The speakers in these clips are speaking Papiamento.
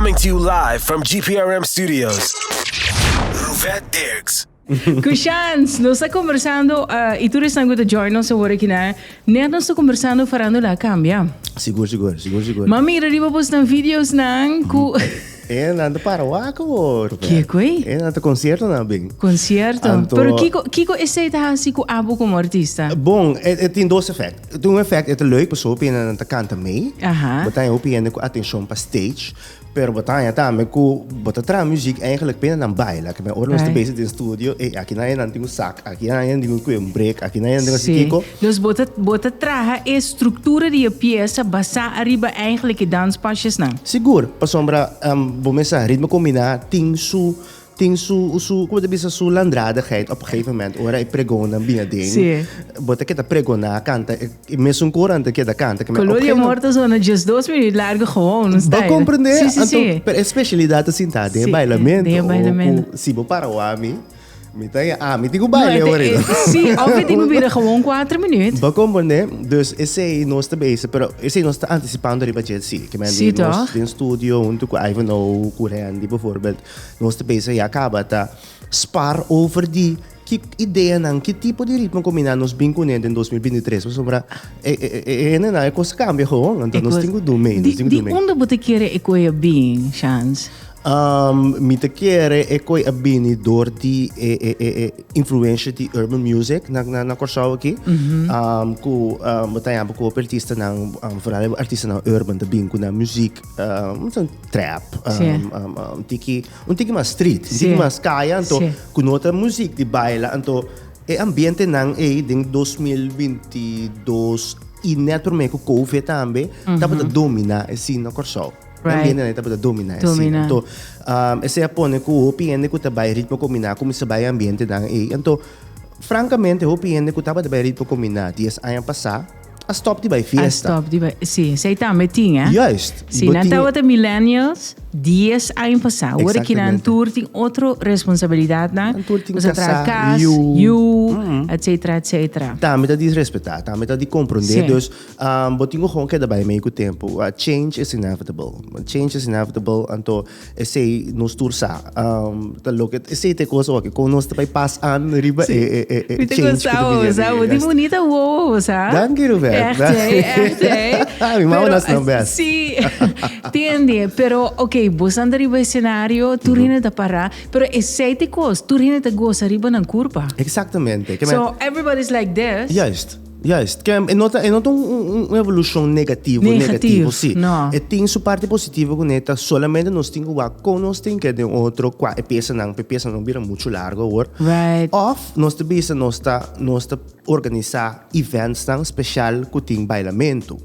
Coming to you live from GPRM Studios. Ruvette Dirks. Kushans, nos ta conversando uh, y tur esnan cu ta join nos awor aki na, net nos ta conversando farandula a cambia. Sigur, sigur, sigur, sigur. Ma mira riba bosnan videos nan cu E nan ta para wak awor. Kiko ei? E nan ta concierto nan bin. Concierto. Anto- Pero kiko, kiko esei ta hasi cu abo como artista? Bon, e, e tin dos effect. Tin un effect, e ta leuk, pasobra hopi hende nan ta canta mee. Aha. Bo ta haña hopi hende cu atencion pa stage. Pero bo ta haña tambe cu bo ta traha muziek eigenlijk p'e nan baila. Ke men ora nos ta Right. bezig den studio, ey, aki nan nan tin un sak, aki nan nan tin un kue un break, aki nan nan tin Sí. kiko. Dus bo ta, bo ta traha e structura di e pieza basá ariba eigenlijk e danspasjesnan. Sigur, pasobra bo mester ritmo kombiná tin su tin su su como ta bisa su landradigheid op een gegeven moment ora e pregonnan bini aden Sí. bo ta keda pregoná kanta e mesun koran ta keda kanta. Color di amor ta zona 12 minuut largo gewoon un Bo style. comprende? Sí, sí, Anto, sí. pero e specialidad ta sinta den e Sí, bailamento. den e bailamento. O ku si bo para wak mi. Mi ta ah, mi tin ku baile No, ahorita. Sí, of mi tin ku bira gewoon 4 minuut. Bo comprende? Dus esei nos ta bezig, pero esei nos ta anticipando riba dje sí. Ke men Sí, di nos toch? den studio hunto ku Ivan O, ku Randy bijvoorbeeld, nos ta bezig ya kaba ta spar over di ki ideanan, ki tipo di ritmo kombiná nos bin kuné den 2023. Pasobra e e e e hendenan e kos a kambia gewoon, anto E nos kos- tin ku dun mee, nos Di, tin ku di dun mee. unda bo ta kere e koe a bin, Shans? Mi ta kere e koe a bini door di e e e e influencia di urban music na na na Kòrsou aki. Ku bo ta yama ku hopi artistanan, vooral e artistanan urban ta bin ku nan muziek, un trap, un tiki un tiki mas street, un tiki mas kaya, anto ku no ta muziek di baila, anto e ambientenan ei den 2022 i net promé ku covid tambe tabata domina e scene na Kòrsou. Right. Ambiente nan tabata domina e Domina. Anto, esei a pone ku hopi hende ku ta bai ritmo kombiná kuminsá bai e ambientenan ei. Anto, frankamente hopi hende ku tabata bai ritmo kombiná dies aña pasá a stòp di bai A fiesta. stòp di bai, si, esei tambe tin, eh? Juist. Si, Bo nan tin tabata millennials dies aña pasá. Awor aki nan Exactamente. tur tin otro responsabilidatnan. Nan tur tin Nos a traha kasá, kas, yu. yu, etcetera, etcetera. Tambe ta di respetá, tambe ta di komprondé. Si. Dus, Bo tin ku gewoon keda bai mei ku tempu. Change is inevitable. Change is inevitable, anto esei nos tur sa. Ta loke, esei ta e kos awor, kon nos ta bai pas aan riba e e e e Mi ta change ku gosa ta bo, bini sa. Bo tin bunita wowo, sa. Danki, Rubén. Echt, hè, echt, hè. Mi mama Pero, nas nan best. Sí, tende. Pero, ok, bo anda riba escenario, tur hende ta para, pero esei ta e kos, tur hende ta gosa riba nan kurpa. Exactamente. So, everybody's like this. Juist. Juist. Ke e no ta e no ta un un evolushon negativo Negativo, negativo si. no. E tin su parti positivo kuné ta solamente nos tin ku wak kon nos tin ke den otro kua e piesanan pa e piesanan no bira muchu largo awor. Right. Òf nos ta bisa nos ta nos ta organisá eventsnan speshal ku tin bailamentu.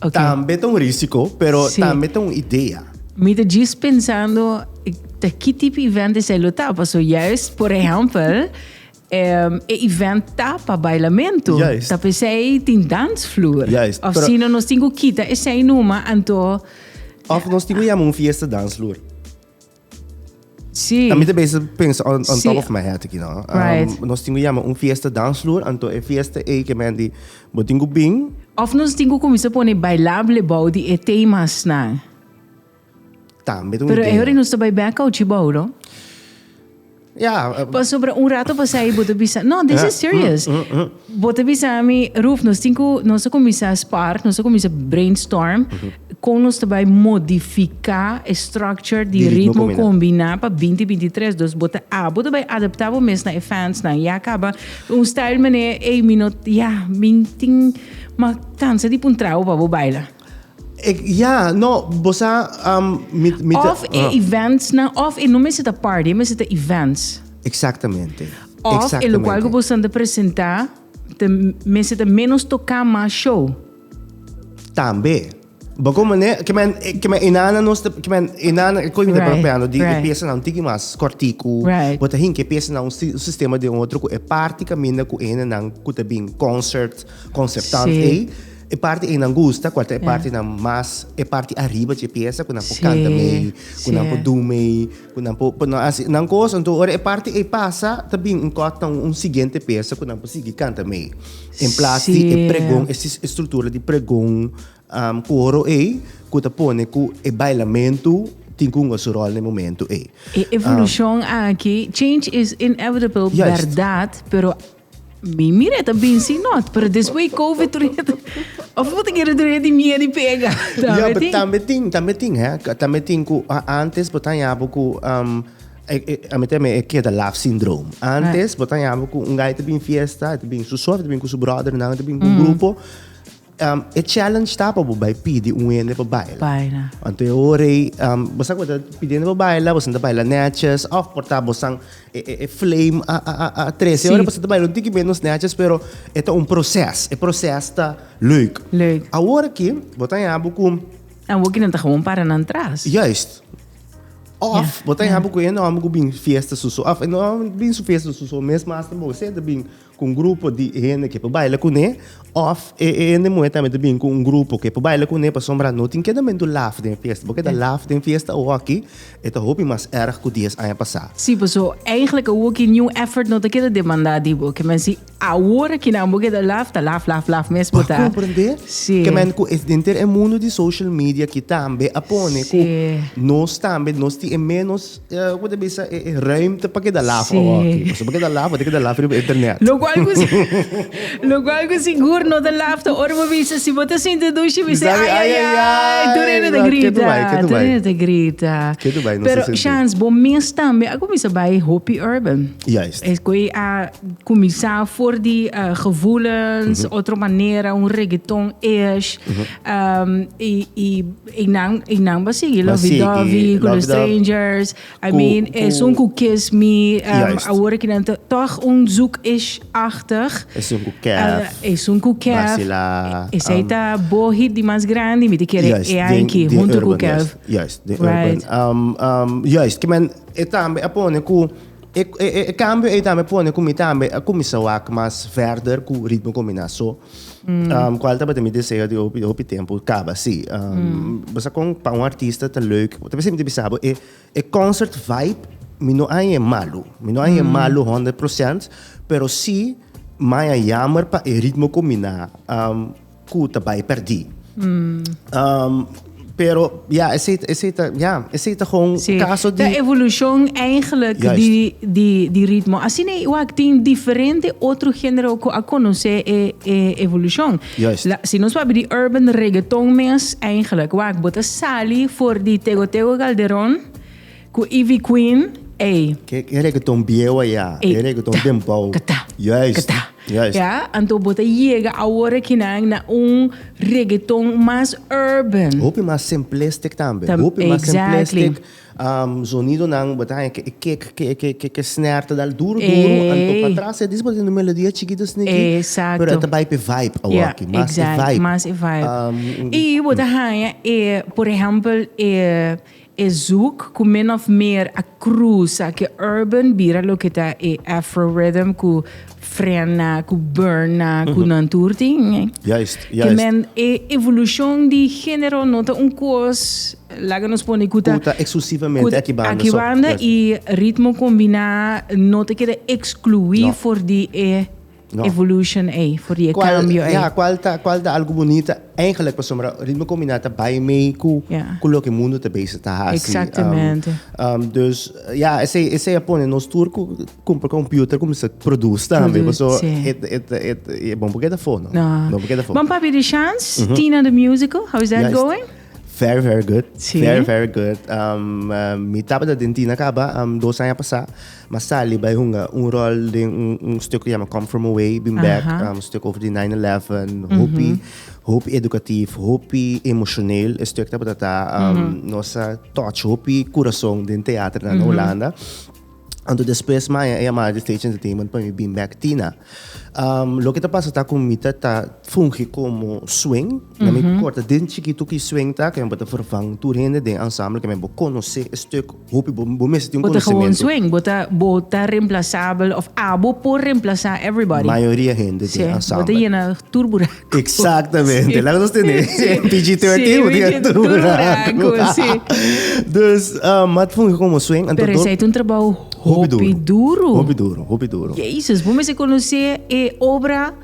Ok. Tambe ta un risiko pero Si. tambe ta un idea. Mi ta djis pensando ta ki tipo event esei lo ta paso juist por ehèmpel E event ta pa bailamentu. Juist. Ta p'esei tin dansvloer. Juist, Of pero- si no nos tin ku kita esei numa, anto Of nos tin ku yama un fiesta dansvloer. si. A mi ta bezig pensa on, on Sí. top of my head aki, no? Right. Nos tin ku yama un fiesta dansvloer, anto e fiesta ei ke men di bo tin ku bin. Of nos tin ku kuminsá pone bailable bou di e temasnan. Tambe ta un Pero idea. e ora nos ta bai bek kouchi bou, no? Ja. Pasobra un rato pasá i bo ta bisa, no, this is serious. Bo ta bisa mi, Ruf, nos tin ku, nos a kuminsá spar, nos a kuminsá brainstorm, kon nos ta bai modifiká e structure di Di ritmo ritmo kombiná pa 2023. Dus bo ta, abo ta bai adaptá bo mes na e fansnan. Ya kaba un style manera, ey, mi no, ya, mi tin, ma kansa di puntra bo pa bo baila. Ik, ja, no, bo sa, um, mi, mi ta, Of e eventsnan, of e no mester ta party, e mester ta events. Exactamente. Of e locual cu boso ta presenta, ta mester ta menos toca mas show. Tambe. Bo como ne, ke men, ke men inana nos ta, ke men inana, e koe mi ta papiando di e piesanan un tiki mas kortiku, bo ta hinka e piesanan un sistema den otro ku e parti kaminda ku e hendenan ku ta bin concert, concertant ei, E parti ei nan gusta, cual ta e partinan mas, e parti ariba dje pieza cu nan por canta mei, cu nan por do mei, cu nan por, nan haci nan cos. Anto ora e parti ei pasa, ta bin un cot na un siguiente pieza cu nan por sigui canta mei. En plaas di e pregon, e structura di pregon. Koro ei ku ta pone ku e bailamentu tin ku hunga su ròl na e momentu ei. E evolushon aki, change is inevitable, bèrdat, pero mi mira e ta bin sin nòt, pero despues covid tur hende, òf bo ta kere tur hende tin miedu di pega? Ya, pero tambe tin, tambe tin, hè, tambe tin ku antes bo ta haña bo ku ami ta yama e keda laf syndroom. Antes bo ta haña bo ku un guy ta bin fiesta, e ta bin su so, e ta bin ku su bròdernan, e ta bin ku un grupo. E challenge ta pa bo bai pidi un hende pa baila. Baila. Anto e ora ei, bo sa ku bo ta pidi hende pa baila, boso ta baila netjes, òf por ta bosan e flame a trese. E ora boso ta baila un tiki menos netjes, pero e ta un proses. E proses ta leuk. Leuk. Awor aki, bo ta haña bo ku. Awor ki nan ta gewoon para nan tras. Juist. Òf bo ta haña bo ku e hòmber ku bin fiesta su so. Òf e hòmber bin su fiesta su so mes mas ta bo ta bin. Ku un grupo di hende ke por baila kuné òf e hende muhé tambe ta bin ku un grupo ke por baila kuné pasobra no tin kedamentu laf den fiesta. Bo keda laf den fiesta awoki e ta hopi mas erg ku dies aña pasá. Sí, paso eigenlijk awoki niun effort no ta keda demandá di bo. Ke men si awor akinan bo keda laf, ta laf, laf, laf mes bo ta. Bo a komprendé? Sí. Ke men ku e denter e mundu di social media aki tambe a pone ku nos tambe nos tin e ménos. Ku ta bisa e ruimte pa keda laf awor. Pasobra pa keda laf, bo ta keda laf riba internet. Lokual ku lokual ku sigur no ta laf ta ora bo bisa si bo ta sinti dushi bisa ai ai ai tur hende ta grita tur hende ta grita. Pero Shans bo mes tambe a kuminsa bai hopi urban. Juist. Es ku a kuminsa for di gevoelens otro manera un reggaeton ish i i I nan, i nan ba sigui Lovey Dovey, ku The Strangers. I mean, esun ku Kiss Me. Awor aki nan ta toch un zoek-ish-achtig. Esun ku Kev. Esun ku Kev. Basila. Esei ta bo hit di mas grandi, mi ta kere e aña hunto ku Kev. Juist, den urban. Juist, ke men e tambe a pone ku e kambio ei tambe a pone ku mi tambe a kuminsá wak mas verder ku Ritmo Kombiná. So, Cual tabata mi deseo di hopi hopi tempo caba si. Bo sa con pa un artista ta leuk, ta bisa mi ta bisa bo e e concert vibe mi no haña e malu, mi no haña e malu 100% pero si mi haña jammer pa e ritmo combina cu ta bay perdi. Pero ya esey esey ta ya esey ta gewoon Sí. caso di Ta evolucion eigenlijk Juist. di, di, di ritmo. Asina e wak tin diferente otro genero cu a conoce e, e evolucion. Juist. La, si nos papia di urban reggaeton mes eigenlijk, wak bo ta sali for di Tego Tego Calderon cu Ivy Queen, ey. Ke e reggaeton bieu aya, Ey, e reggaeton ta, dembow. kata, Juist. kata. Juist. Ja, anto bo ta yega awor akinan na un reggaeton mas urban. Hopi mas simplistic tambe. Tam, Hopi mas exactly. simplistic. Zonidonan bo ta haña ke e kick, ke ke ke ke snare ta dal duro duro. Anto Ey. patras e dis bo ta tende un melodia chikito sneaky. Exacto. Pero e ta bai p'e vibe awor Ja, aki. Mas e exact. vibe. Mas e vibe. I bo ta haña e, por ehempel, e E zoek ku min of meer a krusa ku e urban bira loke ta e afro rhythm ku frena, ku burna, ku nan tur tin. Juist, Ke juist. men e evolushon di genero no ta un kos, laga nos pone ku ta Ku ta eksklusivamente aki banda aki so. banda Juist. i ritmo kombiná no ta keda ekskluí No. for di e No. Evolution ei, for di e Cual, cambio ei. ja, cual ta, cual ta algo bunita eigenlijk pasobra ritmo combina ta bai mee cu, Ja. cu loke mundo ta bezig ta haci. Exactamente. Dus ja, esey, esey a pone nos tur cu cumpra computer cuminsa produce tambe, Produce, paso sí. het, het, het, e bon por keda afo, no? No. No por keda afo. Ban papia di Shans, Tina the Musical, how is that Juist. going? Very, very good. Sí. Very, very good. Mi tabata den Tina caba dos aña pasá. M'a sali bai hunga un rol den un, un stuk ku yama Come From Away, bin bek. Un stuk over di 9-11. Hopi, hopi educatief, hopi emotioneel. E stuk tabata ta, nos a touch hopi kurason den teater na Hulanda. Anto despues m'a e yamada di Stage Entertainment pa mi bin bek Tina. Loke ta pasa ta ku mi ta ta fungi komo swing. Na mi korta den chikitu ki swing ta, ke mi bo ta vervang tur hende den ensemble, ke mi bo konosé e stuk hopi, bo bo mester tin un Bo ta gewoon konosementu. swing, bo ta bo ta reemplasabel of abo por reemplasá everybody. Mayoria hende Sí, den bo ta ensemble. yena tur buraku. Exactamente. Sí. Laga nos tene Sí. PG-13, Sí, bo ta yena PG tur tur buraku. buraku, sí. Dus, m'a fungi komo swing, anto Pero dor esei ta un trabou Hopi hopi duro. duru. Hopi duro, hopi duro. Jezus, bo mester konosé e obra.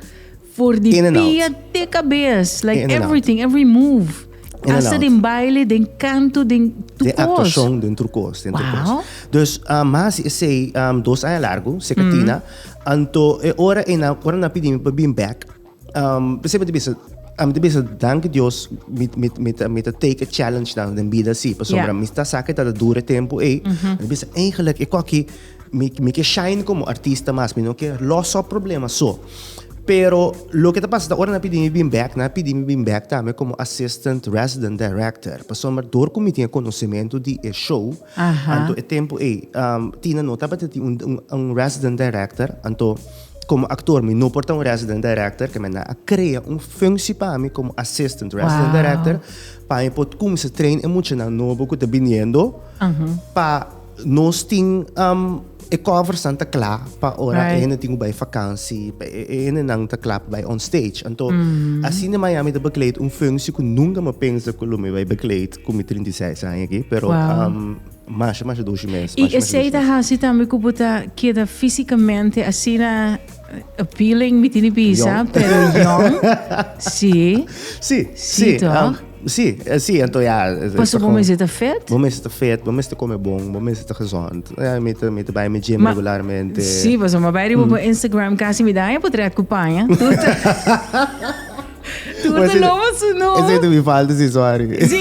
For di In and out. pia te kabes, like In and out. everything, every move. In and Hasta out. den baile, den kanto, den tur Den kos. actuacion, den tur kos, den tur kos. Wow. Dus um, mas esei um, dos aña largo, Secatina, anto e ora e na, ora na pidi mi pa bin back, um, p'esei mi ta bisa, mi ta bisa danki Dios mi, mi, mi ta, mi ta take e challenge nan den bida si, pasobra Ja. mi ta sa ke ta dura e tempo ei, mi ta bisa eigenlijk e koki mi, mi ke shine como artista mas, mi no ke los op problema so. Pero loke ta pasa ta ora nan pidi mi bin bek, nan a pidi mi bin bek tambe como assistant resident director. Pasobra dor cu mi tin e conocemento di e show, anto e tempo ey Tina no tabata tin un un resident director, anto como actor mi no por ta un resident director, ke nan a crea un functie pa mi como assistant resident director pa mi por cuminsa train e muchanan nobo cu ta biniendo pa Nos tin e coversnan ta kla pa ora e hende tin ku bai vakansi, pa e hendenan ta kla pa bai on stage. Anto asina Miami ta bekleed un functie ku nunka mi a pensa ku lo mi bai bekleed ku mi 36 aña aki, pero masha masha dushi mes. I esei ta hasi tambe ku bo ta keda físikamente asina appealing, mi tin di bisa, pero yong. Si. Si, Si, si. toch? Si, si, anto ja. Pasobra bo mester ta fit? Bo mester ta fit, bo mester come bon, bo mester ta gezond. Ja, mi ta, mi ta bai mi gym Ma, regularmente. Si, pasobra mi a bai riba bo Instagram kasi mi daña potret ku paña. Tur ta, tur ta loma sunu. Esei ta mi falta si, sorry. Si,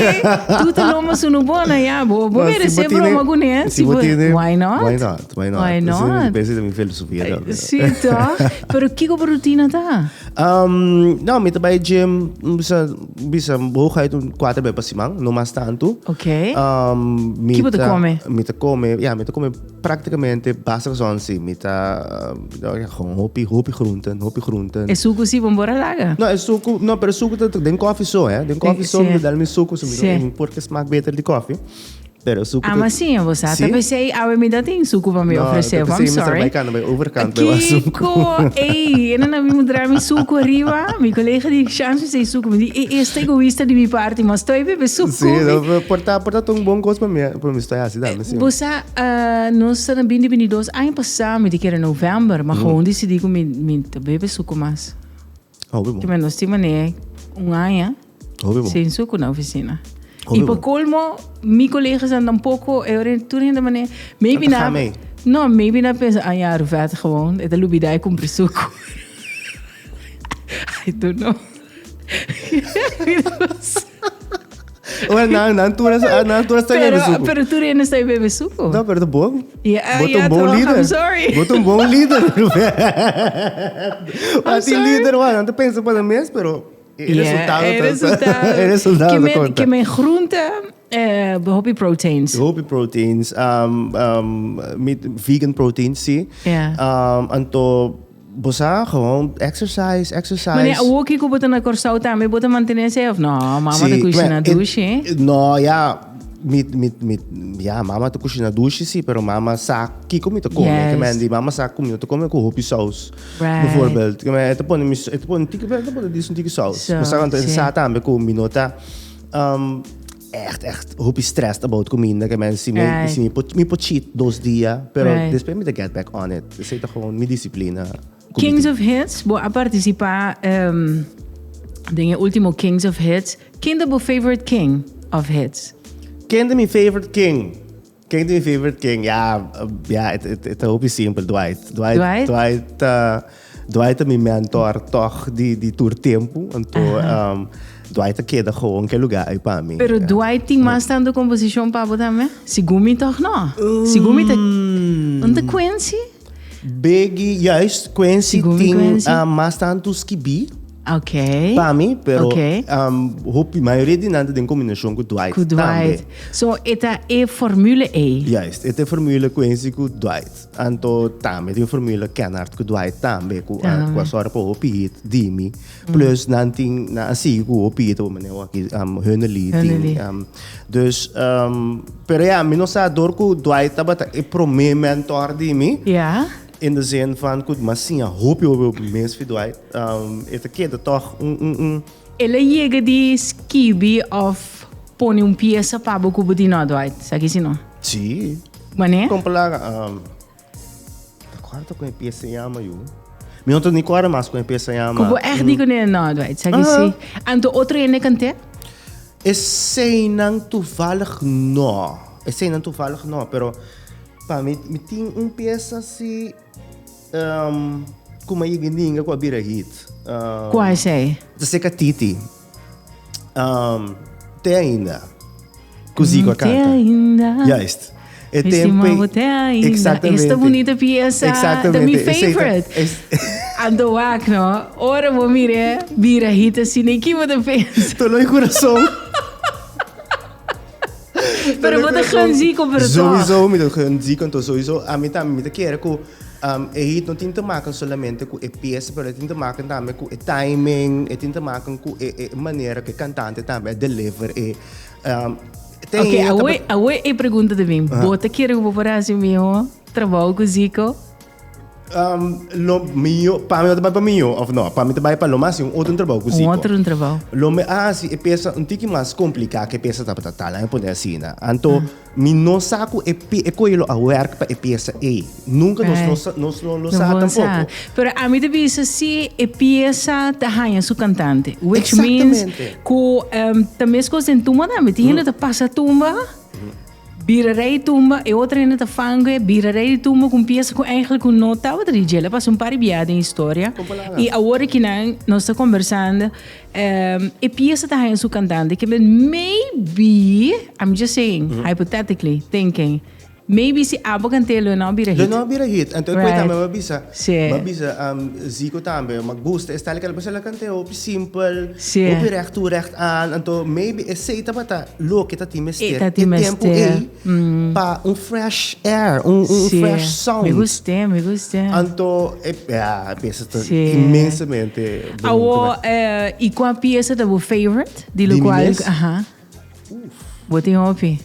tur ta loma sunu bona, ja. Bo, bo No, si merece bo tine, broma kuné. si bo tine, Why not? Why not? Why not? Why not? Esei ta mi filosofia tambe. Si, toch? Pero kiko bo rutina ta? Um, no, mi ta bai gym, bisa, bisa hooguit un cuatro bes pa siman, no mas tanto. Ok. Um, mi Ki bo ta come? Mi ta come, ja, mi ta come prácticamente basta gezond, sí. Mi ta, uh, gewoon hopi, hopi groenten, hopi groenten. E suku si bon bora laga? No, e suku, no, pero suku ta den koffie so, hè. Den koffie so, Sí. mi ta dal mi suku, so mi Sí. no, porque smaakt beter di koffie. Pero suku Ama sí, bo sa. Ta Sí? pesey awe mi ta tin suku pa mi No, ofrece. ta I'm pesey mi sorry. bai kanda bai overkant bai wa suku. Kiko, ey, ena na mi mudra mi suku arriba. Mi colega di chance sei suku. Mi di, e esta egoísta di mi parti, mas estoy bebe suku. Sí, no, porta, porta un bon kos pa mi, pa mi estoy así dame, sí. Bo sa, uh, nos ta na 2022, aña pasá, mi di kere november, maar gewoon decidí ku mi, mi ta bebe suku mas. Hopi bon. Ki men nos tin manera un aña Hopi bon. sin suku na oficina. Hopi Y pa bon. colmo, mi colega's tampoco, e ora tur hende manera, maybe Ta na, ga mee. no, maybe na pensa, ah ja, Ruvet gewoon, e ta lubida e cumpri suku. I don't know. Ora, nan, nan tur a, nan tur a sta bebe Pero, suku. pero tur hende sta bebe suku. No, pero ta bon. Ja, Bo ta ja, un bon toch, líder. I'm sorry. Bo ta un bon líder, Ruben. I'm A ti sorry. líder, wa, nan ta pensa pa nan mes, pero e Ja, resultado e ta, resultado. e resultado Ke ta men, konta. ke men groente, eh, hopi proteins. Hopi proteins, um, um, met vegan proteins, sí. Ja. Um, anto, bo sa, gewoon exercise, exercise. Meneer, awor kiko bo ta na Kòrsou tambe bo ta mantené esei of no? Mama ta Sí, kushina maar dushi, eh? No, ja, mi, mi, mi, ja, mama ta kushina dushi, sí, pero mama sa kiko mi ta kome. Yes. Ke men di, mama sa ku mi no ta kome ku hopi saus. Right. Bijvoorbeeld. Ke men, e ta pone mi, e ta pone tiki, e ta pone dis un tiki saus. Zo, Ma sa, want e sí. sa tambe ku mi no ta, um, echt, echt hopi stressed about kuminda. Ke men, si mi, Right. si mi por, mi por cheat dos dia, pero Right. despues mi ta get back on it. Esei ta gewoon mi disciplina. ku mi Kings tin. of Hits, bo a partisipá um, den e último Kings of Hits. Ken ta bo favorite king of hits? Ken ta mi favorite king? Ken ta mi favorite king? Ja, ja, het, het, het ta hopi simpel, Dwight. Dwight, Dwight? Dwight, ta, Dwight ta mi mentor toch di, di tur tempu. Anto, um, Dwight ta keda gewoon ke lugar ei pa mi. Pero Dwight tin mas tantu komposishon pa bo tambe? Segun mi toch no. Segun mi ta, un ta Quincy? Biggie, juist, Quincy Segun mi tin Quincy. um, mas tantu skibí. Ok. Pa mi, pero Ok. um, hopi, mayoria di nan ta den combinacion cu Dwight Cu Dwight. tambe. So, e ta e formule ei. Juist, e ta e formule Quincy cu Dwight. Anto tambe tin formule Kennard cu Dwight tambe, cu a, Tambe. cu a zorga pa hopi hit di mi. Plus nan tin, nan a sigui cu hopi hit, manera aki, um, Hunnely tin, Hunnely. um, dus, um, pero ja, mi no sa door cu Dwight tabata e prome mentor di mi. Ja. In de zin van, ku m'a siña hopi hopi hopi mes fi Dwight. E ta keda tòg un un un. El a yega di skibi òf pone un piesa pa bo ku bo di no, Dwight, sa ki si no? Sí. Manera? Kon palabra? Ta kòrda kon e piesa yama yu. Mi no ta ni kòrda mas kon e piesa yama. Ku bo ègt di kuné no, Dwight, sa ki si. Anto otro hende kant'é? Eseinan toevallig no. Eseinan toevallig no, pero pa mi mi tin un piesa si ku mi a yega ninga ku a bira hit. Kua esei? Ta seka Titi. Te ainda. Ku Zico a Te kanta. ainda. Juist. E tempo Estimabo te ainda. Exactamente. Esta bunita pieza. Exactamente. Ta mi Esei ta- favorite. es- Anto wak no. Ora bo mire bira hit asina y ki bo ta pensa? Dolor di corazón. Pero bo ta gun Zico pero toch. Sowieso mi ta gun Zico anto sowieso ami tambe mi ta kere ku um, e hit no tin te maken solamente ku e pieza pero e tin te maken tambe ku e timing, e tin te maken ku e, e manera ku e kantante tambe a deliver e um, te Ok, ainda awe, awe e pregunta ta bin. Bo ta kere ku bo por hasi miho trabou ku Zico? Um, lo mio, pa mi no ta bai pa mio, of no, pa mi ta bai pa lo mas un otro trabou ku Un Zico. otro trabou. Lo mi a hasi e pieza un tiki mas kompliká ku e pieza tabata ta, laga mi pone asina. Anto, mi no sa ku e pi, e koe lo a wèrk pa e pieza ei. Nunka nos no sa, nos no lo No sa bon tampoko. sa. Pero ami ta bisa si e pieza ta haña su kantante. Which means Exactamente. ku um, ta meskos den tumba tambe. Tin hende ta pasa tumba. Bira rei tumba, e otro hende ta fangue, bira rei di tumba ku un piesa ku eigenlijk ku no tabata di dje. El a pasa un par di biaha den historia. I awor akinan nos ta kombersando, e piesa ta haña su kantante. Ke men maybe, I'm just saying, hypothetically thinking, maybe si abo kant'é lo no a bira hit. Lo no a bira hit. Anto e koe tambe mi a bisa, Sí. mi a bisa Zico tambe, mi a gusta e style ku el a bisa, el a kant'é hopi simpel, Sí. hopi recht toe recht aan. Anto maybe esei tabata loke ta tin mester E ta tin e tempu mester. ei pa un fresh air, un un Sí. fresh sound. Mi gust'é, mi gust'é. Anto e ja, e piesa ta Sí. inmensamente bon. Awo, i kua piesa ta bo favorite? Di Di mi lokual, mes? aha. Bo tin hopi.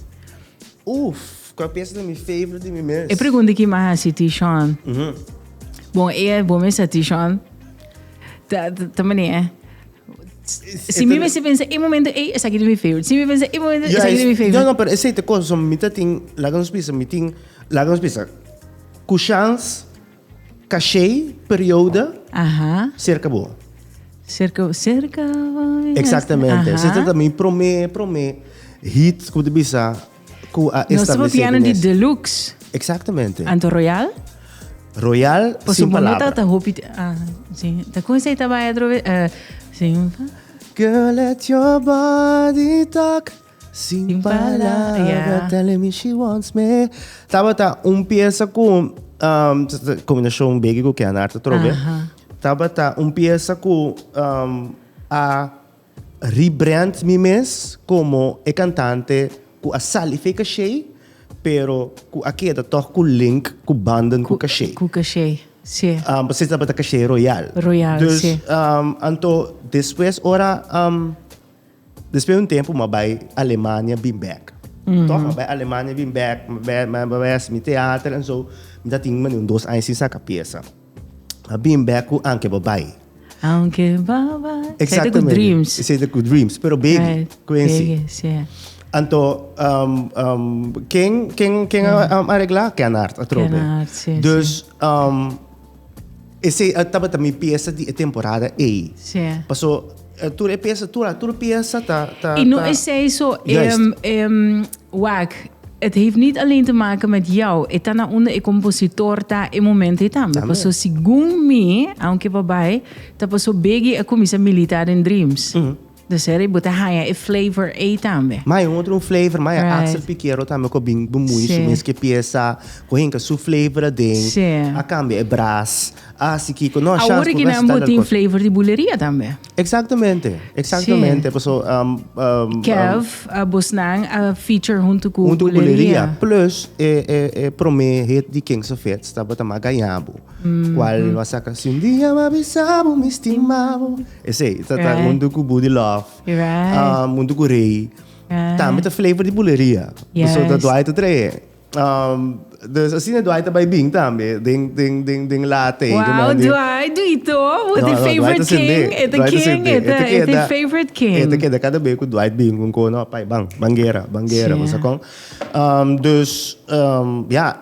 Uf, kua piesa ta mi favorite di mi mes? E pregunta ki mi a hasi Tishon. Bon, e bo mes sa Tishon. Ta ta manera. Si mi mester pensa e momento ei, esaki ta mi favorite. Si mi pensa e momento, esaki ta mi favorite. No, no, pero esei ta cosa, so mi ta tin, laga nos bisa, mi tin, laga nos bisa, ku shans, kashei, periode, Aha. serka bo. Serka, serka bo. Exactamente. Esei ta mi prome, prome hit ku ta bisa ku a Nos ta establece papiando mi di mes. deluxe. Exactamente. Anto Royal? Royal Pasobra sin bo no palabra. ta hopi ah, si. Ta con esei ta bai atrobe? Eh, sin Girl, let your body talk. Sin Sin palabra, palabra, telling me she wants me. Tabata un pieza ku um, kombinashon Biggie ku Kennard atrobe. Aha. Tabata un pieza ku um, a rebrand mi mes komo e kantante ku a sali fe kashei, pero ku a keda tòg ku link ku banden ku kashei. Ku kashei, si. Um, pasobra tabata kashei royal. Royal, dus, si. Um, anto despues ora um, despues un tempu mi a bai Alemania bin bèk. Tòg mi a bai Alemania bin bèk, mi a bai mi a bai hasi mi teater en so. Mi ta tin mane un dos aña sin saka piesa. Mi a bin bèk ku Anke Babai. Aunque baba. Exactamente. Cu dreams. Esey ta cu dreams. Pero baby, Right. Quincy. Baby, sí. Anto, um, um, ken, ken, ken a um, arregla? Kennard, atrobe. Kennard, sí, Dus, um, esey a tabata mi pieza di e temporada ei. Sí. Paso, eh, tur e pieza, tur, tur pieza ta, ta, Y no ta- is zo, Juist. wak, het heeft niet alleen te maken met jou. E ta na unda e compositor ta e momento ei tambe. Tambe. Paso segun mi, aunke babai, ta paso Biggie a cuminsa milita den Dreams. Dus heri bo ta haya e flavor ei tambe. Ma un otro un flavor, ma Right. Axel Piquero tambe ko bin bemoei Sí. su mes ke pieza, ko hinka su flavor aden, Sí. a cambia e bras. Ah, si kiko. No, Awor chance ki nan bo tin flavor di buleria tambe. Exactamente, exactamente. Paso, um, um, Kev, uh, bosnan a feature hunto ku Hunto ku buleria. buleria. Plus, e, e, e prome hit di Kings of Hits tabata Magayabo. Mm. Cual a saca, Si un dia mi a bisa bo, mi stima bo. Esey, ta, ta Right. hunto ku Buddy Love. Right. Um, hunto ku Ray. Right. Tambe ta flavor di buleria. Yes. So, ta Dwight ta trae. Um, dus asina Dwight ta bai bin tambe, den, den, den, den late. Wow, Dwight, Dwito, what the favorite king, e ta king, e ta, e ta favorite king. E ta keda kada be ku Dwight bin ku ko, no, pai, bang, banguera, banguera, Sí. bo sa kon. Um, dus, um, ja,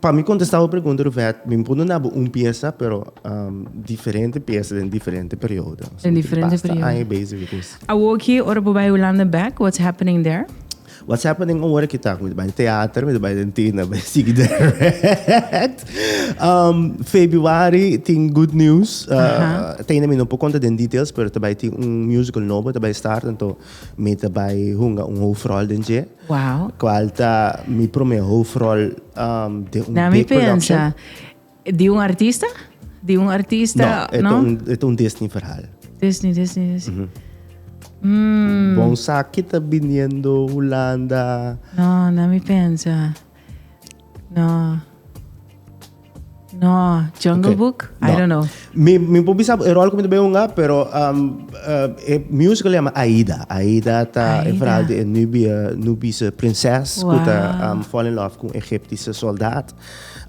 Pa mi contesta bo pregunta, Ruvette, mi por duna bo un pieza, pero diferente pieza den diferente periodo. Den diferente periodo. Basta aña bezig cu cos. Awoki, ora bo bay Hulanda bek, what's happening there? What's happening awor aki ta, mi ta bay teater, mi ta bay den tina, bay sigui direct. Februari tin good news. Te ainda mi no por conta den details, pero ta bay tin un musical nobo ta bay start, anto mi ta bay hunga un hoofdrol den dje. Wow. Cual ta mi prome hoofdrol den un Na mi big production. pensa, di un artista? Di un artista, No, e ta no? un, e ta un Disney verhaal. Disney, Disney, Disney. Bon sa ki ta biniendo Hulanda. No, na mi pensa. No. No, Jungle Okay. Book? I No. don't know. Mi, mi por bisa e rol ku mi ta bay hunga, pero um, eh, e musical yama Aida. Aida ta e Aida. verhaal di e Nubia, Nubische prinses ku ta Wow. um, fall in love ku un Egyptische soldaat.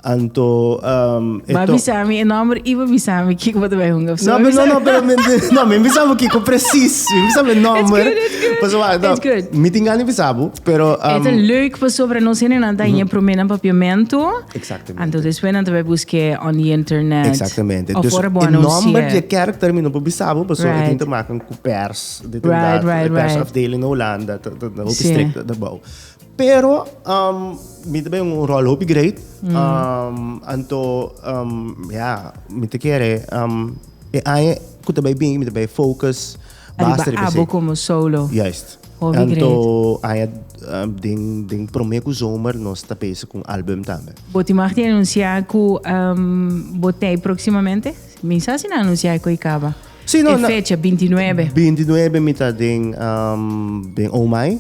Anto um, e Ba to- bisa mi e nomber i ba bisa mi kiko bo ta bay hunga. So No, ba pero, no, bisa- no, pero mi, no, mi bisa bo kiko precies. Mi bisa mi nomber. good, it's good. Pasobra, no, It's good. Mi tin gana di bisa bo, pero um, E ta leuk pasobra nos hendenan ta haña promé nan papiamentu. Exactamente. Anto despues nan ta bai busk'é on the internet. Exactamente. Of Dus ora bo e nomber anunci'é. di e karakter mi no por bisa bo, pasobra e Right. tin te maken ku pers, dit en Right, dat. right, E right. persafdeling na Hulanda ta ta hopi Sí. strikt daarbouw. Pero um, mi ta bay un rol hopi great. Um, anto um, ja, mi ta kere um, e aña ku ta bay bin mi ta bay focus Ariba basta riba abo esei. como solo. Juist. Hopi Anto aña um, den den prome ku zomer nos ta bezig ku un album tambe. Bo tin mag di anuncia ku um, bo tei proximamente? Mi sa si nan anuncia ku i kaba. Sí, no, E na- fecha, 29. 29 mi ta den um, den Omai.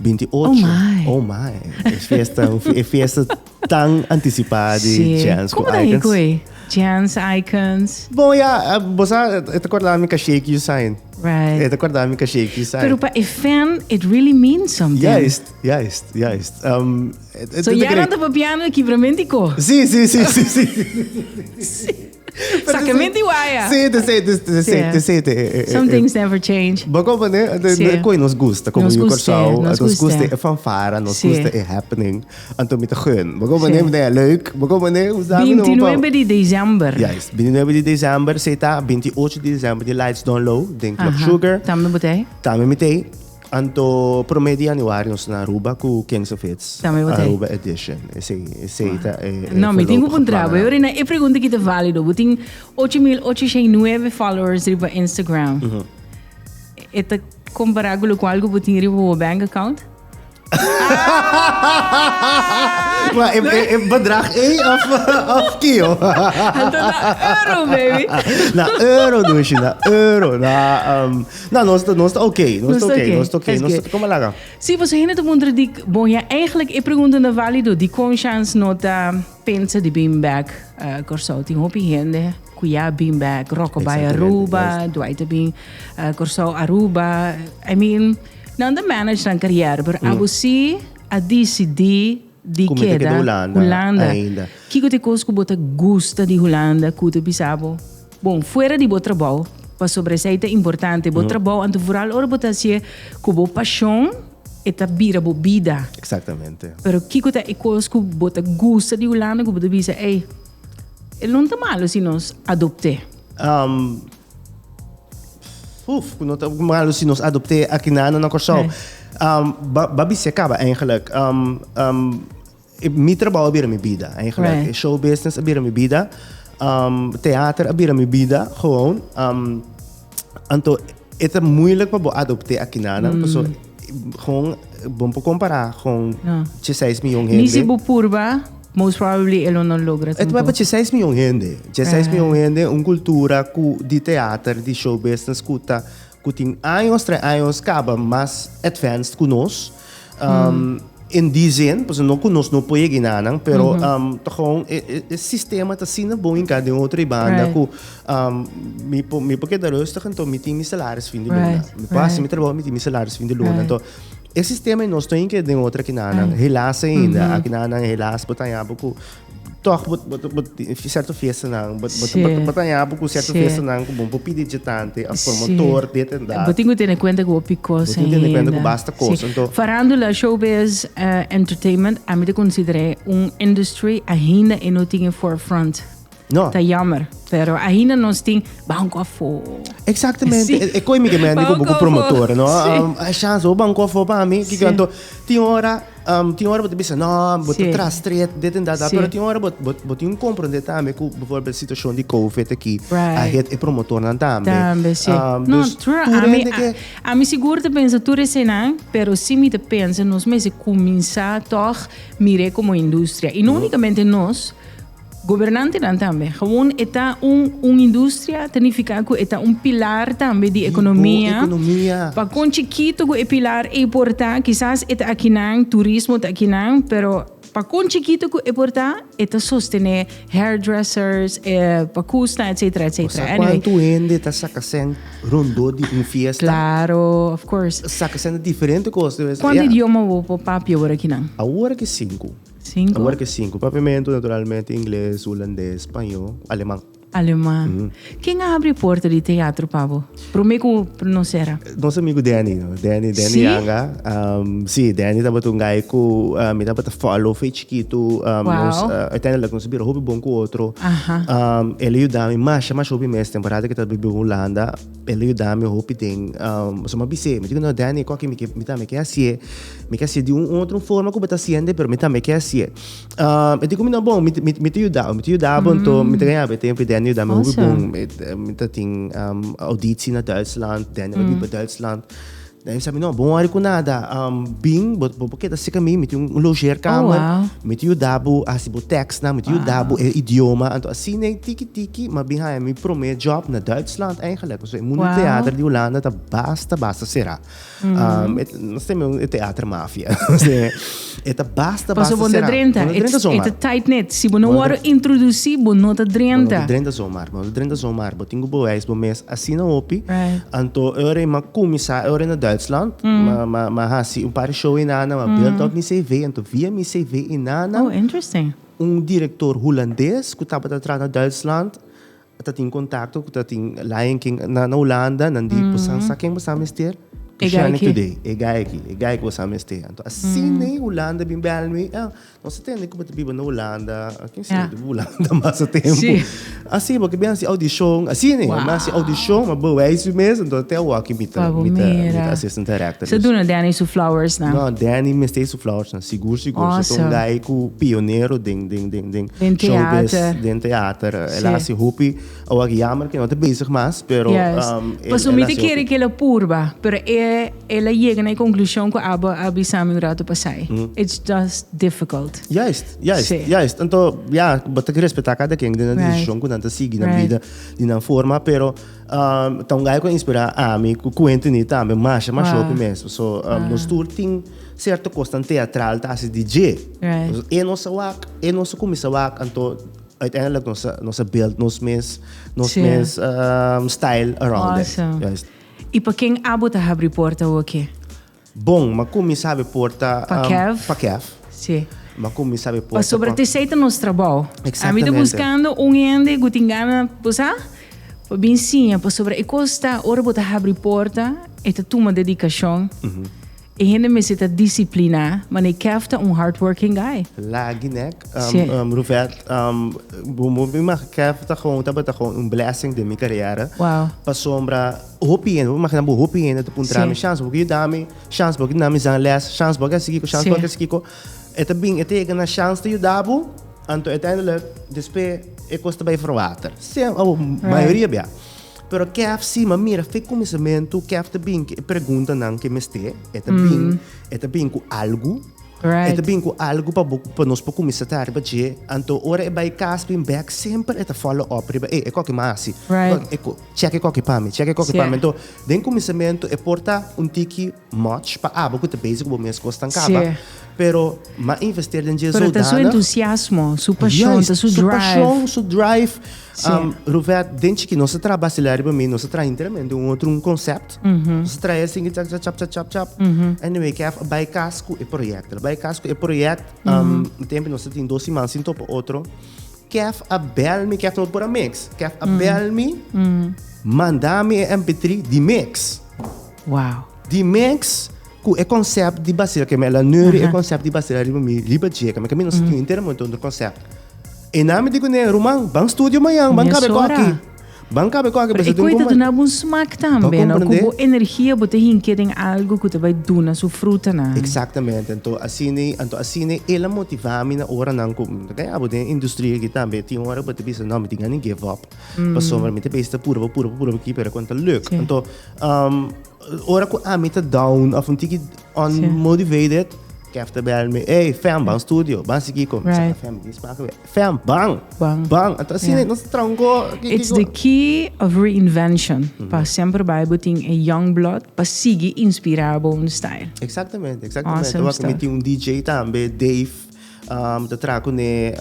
28. Oh my. Oh my. E fiesta, e fiesta tan anticipada di Sí. Chance Como ku ta Icons. hiko ei? Chance Icons. Bom, ja, eh, bo sa, e ta korda mi ka shake you sign. Right. E ta korda mi ka shake you sign. Pero pa e fan, it really means something. Juist, juist, juist. Um, het, het, So het ya nan ta papiando kibramentico. Sí, sí, sí, sí, sí. Sacamento waya. Sí, te sei, te te sei, te sei. te- Some things never change. Bo comprende? De, Sí. de, koi nos gusta, como Nos yu gusta, Kòrsou. nos Nos gusta. gusta e fanfara, nos Sí. gusta e happening. Anto mi ta gun. Bo comprende? Sí. Mi ta leuk. Bo comprende? Hoe sabi no, 29 di december. Juist, 29 di december, se ta 28 di december di Lights Down Low, den Club Aha. Sugar. Tambe bo t'ei? Tambe mi t'ei. Anto prome di januari nos na Aruba ku Kings of Hits. Tambe bo t'ei. Aruba Edition. Esei, esei ta e, e No, mi tin ku voorlopige puntra bo. plannen. Ora na e pregunta ki ta válido. Bo tin 8.809 followers riba Instagram. E ta kompará ku lokual ku bo tin riba bo bank account? Maar e, e, e bedrag E of, of kio? Anto na euro, baby. Na euro, dushi, na euro. Na, um, na, nos ta, nos ta oké. Nos ta oké, nos ta oké. That's Nos good. ta, kom maar laga. Sí, pasobra hende ta puntra di, bon ja, eigenlijk e pregunta no válido, dikon Chance no ta pensa di bin bek uh, Kòrsou? Tin hopi hende ku ya bin bek, Rocco bai Exactamente, Aruba, juist. Dwight a bin uh, Kòrsou, Aruba. I mean, nan ta manage nan carrière, pero abo sí a disidí di Ku mi ta keda keda Hulanda Hulanda. ainda. Kiko ta e kos ku bo ta gusta di Hulanda ku ta bisa bo, bon, fuera di bo trabou, pasobra esei ta importante, bo trabou, anto vooral ora bo ta hasié ku bo pashon, e ta bira bo bida. Exactamente. Pero kiko ta e kos ku bo ta gusta di Hulanda ku bo ta bisa, ey, e no ta malo si nos adopt'é? Um, uf, no ta malo si nos adopt'é aki na na Kòrsou. Um, ba, ba bisa kaba eigenlijk. Um, um, e, mi trabou a bira mi bida eigenlijk. Right. E show business a bira mi bida. Um, theater a bira mi bida, gewoon. Um, anto, e ta moeilijk pa bo adopt'é aki na nan. Paso, gewoon, bon por kompará, gewoon, No. 16 miljoen hende. Ni si bo purba, most probably e lo no logra Het ta tampoco. pa 16 miljoen hende. 16 Right. miljoen hende, un cultura cu di theater, di show business, cu ta, cu tin años tra años caba mas advanced cu nos. Um, In die zin, pasobra no cu nos no por yega nan, pero um, ta gewoon, e, e, e sistema ta asina bon in cada otro banda Right. cu um, mi por, mi por keda rustig, anto mi tin mi salaris fin di luna. Right, Mi por haci right. mi trabou, mi tin mi salaris fin di luna. Right. Anto, E sistema ei nos ta hinke den otro akinanan, helaas ainda. Akinanan helaas bo ta haña bo ku Toch bo bo bo cierto fiestanan bo bo bo bo ta haña bo cu cierto fiestanan cu bo por pidi djetante of promotor dit en dat. Bo tin cu tene cuenta cu hopi cos ainda. Bo tin cu tene cuenta cu basta cos. Anto. Farandula, showbiz, entertainment, ami ta considera un industry ainda e no tin e forefront. No. Ta jammer, pero ainda nos tin banco afo. Exactamente. E coi mi ke men di ku promotor, no? A chance o banco afo pa mi, kiko anto tin ora, tin ora bo ta bisa no, bo ta tras tret, dit en dat, pero tin ora bo bo tin comprende tambe ku bijvoorbeeld situacion di covid aki a hit e promotornan tambe. Tambe, si. No, true, ami ami sigur ta pensa tur eseinan, pero si mi ta pensa nos mester kuminsa tog mir'é komo industria, i no unicamente nos. Gobernantenan tambe. Gewoon e ta un un industria ta nifica cu e ta un pilar tambe di economia. Di bo economia. Pa con chikito cu e pilar ey por ta, kisas e ta akinan, turismo ta akinan, pero pa con chikito cu e por ta, e ta sostene hairdressers, e pacusnan, etcetera, etcetera. Bo sa cuanto hende ta saca cen rondó di un fiesta? Claro, of course. Saca cen di diferente cos. Cuanto idioma bo por papia awor akinan? Awor aki cinco. Cinco. Awor ke cinco. Papiamentu, naturalmente, ingles, hulandes, spañó, aleman. Aleman. Ken a habri porta di teatro pa bo? Prome ku no sera. Nos amigu Danny, no? Danny, Danny Sí? Yanga. Sí, Danny tabata un guy ku mi tabata follow fe chikitu. Wow. Nos, uiteindelijk nos a bira hopi bon ku otro. Aha. El a yuda mi masha, masha hopi mes temporada ku e tabata biba Hulanda. El a yuda mi hopi den, so mi a bis'é, mi di ku no Danny, koki mi ke, mi tambe ke hasié. Mi ke hasié di un otro forma ku bo ta hasiendo, pero mi tambe ke hasié. E di ku mi, no bon, mi mi ta yuda bo, mi ta yuda bo, anto mi ta gaña bo e tempu Danny a yuda mi hopi bon. Mi ta tin auditie na Duitsland, Danny a biba Duitsland. Danny a bisa mi, no, bo wòri ku nada, bin, bo por keda serka mi, mi tin un logeerkamer, mi ta yuda bo hasi bo tekstnan, mi ta yuda bo e idioma. Anto asina tiki tiki mi a bin haña mi promé job na Duitsland eigenlijk, pasobra e mundu di teater di Hulanda ta basta basta será. Nos tin e teater mafia. E ta basta, basta Paso bo no ta drenta. Bo no ta drenta zomaar. E ta tight knit. Si bo no wòrdu introdusí, bo no ta drenta. Bo no ta drenta zomaar. Bo no ta drenta zomaar. Bo tin ku bewijs bo mes asina hopi. Anto e ora ei mi a kuminsá e ora ei na Duitsland. Mi a hasi un par di show einan. Mi a build up mi CV. Anto via mi CV einan. Oh, interesting. Un direktor hulandes ku tabata traha na Duitsland. Ta tin kontakto ku ta tin Lion King na na Hulanda, nan di bosan sa ken bosan mester? E guy aki. Today, e guy aki, e guy ku bosan mester. Anto asina ei Hulanda bin bel mi, ah, nos a tende ku bo ta biba na Hulanda, ken sa bo ta biba Hulanda mas a tempu. Asi bo ke bin hasi audishon, asina ei, mi hasi audishon, mi a bewijs mi mes, anto te awoki mi ta mi ta mi ta assistant director. Sa duna Danny su flowers nan. No, Danny mester su flowers nan, sigur sigur. Sa ta un guy ku pionero den den den den. Den showbiz, theater. den theater. El a hasi hopi, awor jammer ke no ta bezig mas, pero Juist. el Pasobra mi el ta hasi kere hopi. ke el a purba, pero e el a yega na e konklushon ku abo a bisa mi un rato pasai. It's just difficult. Juist, juist, Sí. juist. Anto, ya, bo ta respetá kada ken den nan Right. desishon ku nan ta sigui nan Right. bida di nan forma, pero ta un guy ku a inspirá ami ku Quentin tambe masha, masha Wow. hopi mes. So, nos tur tin Cierto cosnan teatral ta haci di dje. E no sa wak, e no sa cuminsa wak, anto uiteindelijk nos a, nos a build nos mes, nos mes style around it. Awesome. Juist. Y pa ken abo ta habri porta awoke? Bon, m'a cuminsa habri porta. Pa Kev? Pa Kev. Si. M'a cuminsa habri porta pa. Pasobra t'esey ta nos trabou. Exactamente. Ami ta buscando un hende cu tin gana, bo sa? Pa bin siña, pasobra e cos ta ora bo ta habri porta, e ta tuma dedicacion. E hende mester ta disipliná, mane Kev ta un hardworking guy. Lagi nek, Sí. Ruvet, bo bo imagina Kev ta gewoon tabata gewoon un blessing den mi carera. Wow. Pasobra hopi hende, bo imagina bo hopi hende ta puntra mi, Sí. Shans, bo ke yuda mi? Shans, bo ke duna mi zangles? Shans, bo ke hasi kiko? Shans, Sí. bo ke hasi kiko? E ta bin, e ta yega na Shans ta yuda bo, anto uiteindelijk despues e kos ta bai verwater. Sem, mayoria bia. Pero Kev si, ma mira fe kuminsamentu Kev ta bin ku e preguntanan ke mester, e ta bin, e ta bin ku algu, e ta bin ku algu pa bo, pa nos por kuminsá ta riba dje. Anto ora e bai kas bin bèk semper e ta follow up riba, ey e koki mi a hasi, e ko, chèk e koki pa mi, chèk e koki pa mi. Anto den kuminsamentu e por ta un tiki much pa abo ku ta bezig ku bo mes kos tan kaba. Pero m'a investeer den dje Pero ta su zodanig. entusiasmo, su pasion, ta Juist, su su drive. pasion, su drive. Sí. Ruvet, den chiki nos a traha Basilea riba mi, nos a traha enteramente un otro un concept. Nos a traha esaki chap chap chap chap chap. Anyway, Kev a bai cas cu e proyecto. El a bai cas cu e project. Un tempo nos a tin dos siman sin topa otro. Kev a bel mi, Kev no por a mix. Kev a bel mi, manda mi e mp3 di mix. Wow. Di mix cu e concept di Basilea, ke mi a la neuri e concept di Basilea riba mi, riba dje, ke mi no sa tin enteramente otro concept. E nan mi di kuné, Ruman, ban studio mañan, ban kabe Mesora. koki. Ban kabe koki, Pero pasobra e tin koe ta un duna bo un smak tambe, no? Ku comprende? bo energia bo ta hinke den algo ku ta bai duna su frutanan. Exactamente. Anto asina, anto asina el a motiva mi na oranan ku mi ta kaya bo den industria aki tambe. Tin ora bo ta bisa, no, mi tin gana di give up. Pasobra mi ta bisa ta purba, purba, purba aki, pero kon ta luk. Sí. Anto, ora ku ami ta down of un tiki unmotivated, Kev ta bel mi, ey, fam, ban studio, ban si kiko. Mi sa, Fam, mi tin smak awe. Fam, ban! Ban. Ban! Anto asina nos ta traha un go. It's the key of reinvention. Pa semper bai bo tin e young blood pa sigui inspira bo un style. Exactamente, exactamente. Awesome Wak, mi stuff. tin un DJ tambe, Dave, ta traha kuné.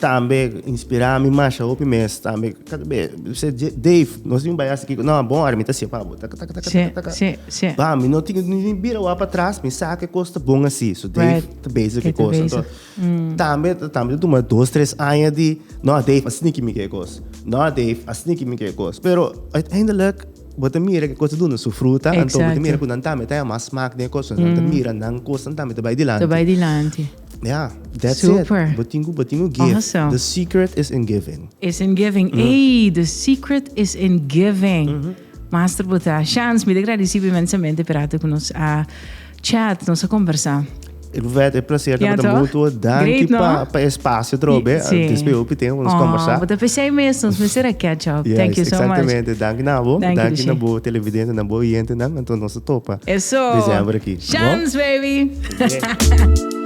Tambe inspira mi masha hopi mes tambe kada be se Dave nos tin un bai hasi kiko no bon ora mi ta hacia pa bo taka taka taka Sí, taka sí, sí. ba mi no tin ni bira wak patras mi sa ke kos ta bon asi so Dave Right. ta bezig E ku ta kos bezig. anto tambe tambe ta tuma dos tres aña di no Dave asina ki mi ke kos no Dave asina ki mi ke kos pero uiteindelijk bo ta mira ke kos ta duna su fruta anto bo ta Exacto. mira ku nan tambe ta haña mas smak den e kos nan ta mira nan kosnan tambe ta bai dilanti Ta bai dilanti. Yeah, that's Super. it. Bo tin ku, bo tin ku give. Awesome. The secret is in giving. Is in giving. Ey, the secret is in giving. Master bo ta. Shans, mi ta gradisi bo inmensamente pa e rato ku nos a chat, nos a kombersá. Ruvette, e placer Ja, tabata toch? mutuo. Danki Great, no? pa, pa e espacio atrobe. Sí. Despues hopi tempo nos Oh, kombersá. bo ta pesei mes, nos mester a catch up. Yes, Thank you so much. exactamente. Danki na bo. Danki, Danki na Lucia. bo televidente, na bo oyentenan. Anto nos ta topa. Eso. December aki. Shans, baby. Yeah.